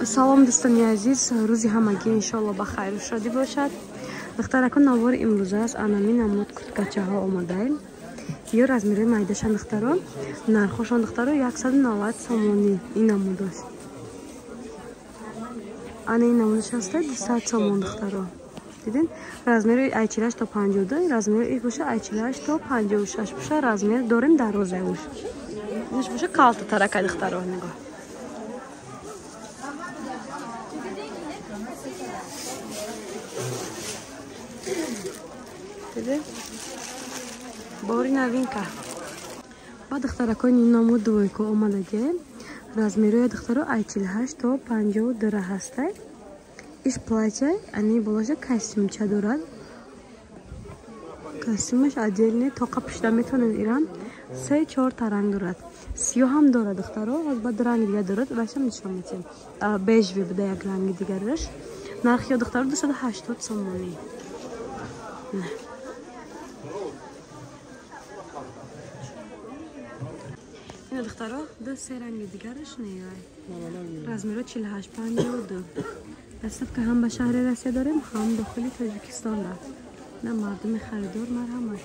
Салом, дӯстони азиз, рӯзи ҳамагӣ иншоалло ба хайру шодӣ бошад. Духтаракон, навори имрӯза аст, анами намуд курткачаҳо омадаем. Ё размерои майдашан, духтаро, нархошон, духтаро, 190 сомонӣ ин намудош. Ана ин намудаш ҳаста 200 сомон, духтаро. Дидин? Размери ай 48 то 52, размери иш боша ай 48 то 56 боша, размер дорем дар розаюш. Иш боша калта тарака, духтаро, нигоҳ. Диде? Бори новинка. Ба духтаракони намуд двойка омадаге. Размерои, духтаро, ай 48 то 52 ҳастай. Иш платья, ани болоша костюмча дорад. Костюмаш отдельный, тоқа пӯшида метавонед ирам. Се чор та ранг дорад. Сиёҳ ҳам дорад, духтаро, ҳоз баъд ранги дигар дорад, вашам нишон медиҳем. Бежевый буда як ранги дигараш. Нархи ё, духтаро, 280 сомонӣ. Ина, духтаро, ду се ранги дигараш не. Размеро 48 52. Доставка ҳам ба шаҳри Россия дорем, ҳам дохили Тоҷикистон. На мардуми харидор, марҳамат.